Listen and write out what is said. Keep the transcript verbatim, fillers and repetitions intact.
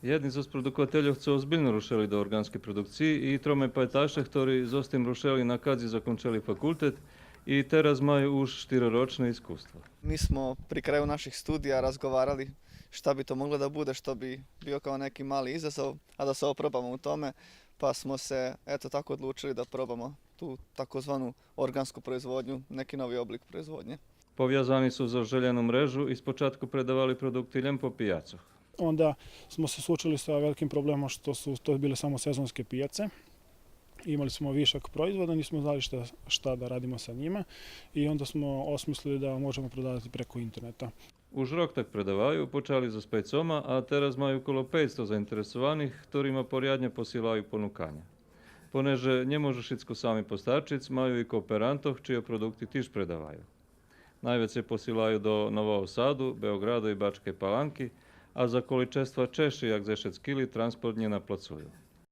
Єдни зоз продуковательох цо озбильно рушели до орґанскей продукциї и троме пайташе хтори зоз тим рушели накадзи закончели факултет и тераз маю уж штиророчне искуство. Mi smo pri kraju naših studija razgovarali šta bi to moglo da bude, što bi bio kao neki mali izazov, a da se opробamo u tome, pa smo se, eto, tako odlučili da probamo tu takozvanu organsku proizvodnju, neki novi oblik proizvodnje. Повязани су зоз желєну мрежу и спочатку предавали продукти лєм по пияцох. Onda smo se suočili sa velikim problemom što su to bile samo sezonske pijace. Imali smo višak proizvoda, nismo znali šta, šta da radimo sa njima i onda smo osmislili da možemo prodavati preko interneta. Уж рок так предаваю, почали зоз пайцома, а тераз маю коло пейцсто заинтересованих, хторима поряднє посилаю понуканя. Понеже нє можу шицко сами постарчиц, маю и кооперантох, чийо продукти тиж предаваю. Найвецей посилаю до Нового Саду, Беоґраду и Бачкей Паланки, а за количества чежши як дзешец кили транспорт нє наплацую.